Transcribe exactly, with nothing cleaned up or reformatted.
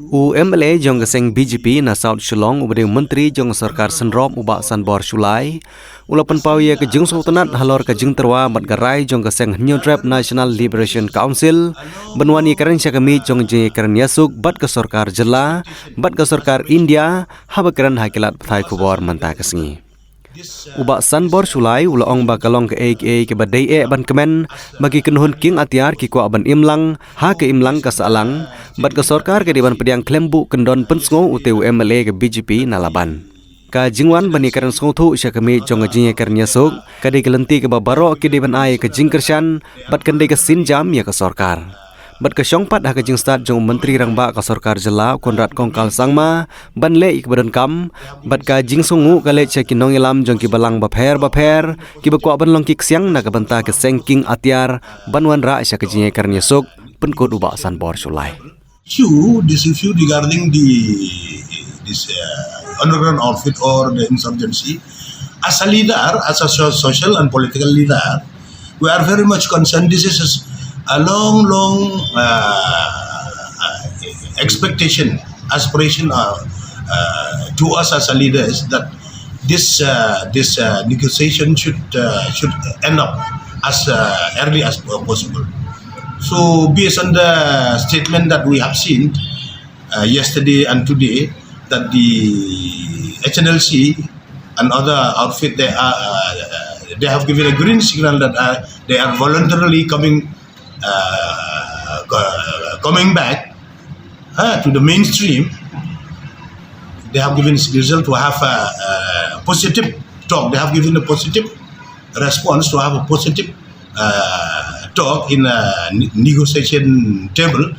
U M L A jong ka seng B J P na South Shillong, uba dei u Myntri jong ka Sorkar Synrop, u Bah Sanbor Shullai, u la pynpaw ïa ka jingsngewtynnad halor ka jingtyrwa bad ka rai jong ka seng Hynñiewtrep National Liberation Council ban wan ïakren sha ka miej jong ka jingïakren ïasuk bad ka Sorkar Jylla bad ka Sorkar India, haba kren ha ki lad pathai khubor mynta ka sngi. U Bah Sanbor Shullai u la ong ba ka long kaei kaei kaba dei eh ban kmen ba ki kynhun kieng atiar ki kwah ban im lang ha ka imlang ka sahlang, bad ka sorkar ka dei ban pdiang khlem buh kyndon pynsngew, u te u M L A ka B J P na Laban. Ka jingwan ban ïakren sngewthuh sha ka miej jong ka jingïakren ïasuk ka dei ka lynti kaba baroh ki dei ban ai ka jingkyrshan bad kan dei ka sienjam ïa ka sorkar. Bad ka shong pat ha ka jingstad jong u Myntri Rangbah ka Sorkar Jylla, Conrad Kongkal Sangma, ban leh ïa kaba donkam, bad ka jingsngewnguh ka leit sha ki nongïalam jong ki balang bapher bapher kiba kwah ban long ki ksiang na ka bynta ka seng kieng atiar ban wanrah sha ka jingïakren ïasuk, pynkut u Bah Sanbor Shullai. Issue, this issue regarding the this uh, underground outfit or the insurgency, as a leader, as a so- social and political leader, we are very much concerned. This is a long, long uh, uh, expectation, aspiration uh, uh, to us as a leaders that this uh, this uh, negotiation should uh, should end up as uh, early as possible. So, based on the statement that we have seen uh, yesterday and today, that the H N L C and other outfit, they are uh, they have given a green signal that uh, they are voluntarily coming uh, co- coming back uh, to the mainstream. They have given signal to have a, a positive talk. They have given a positive response to have a positive uh, talk in a ne- negotiation table.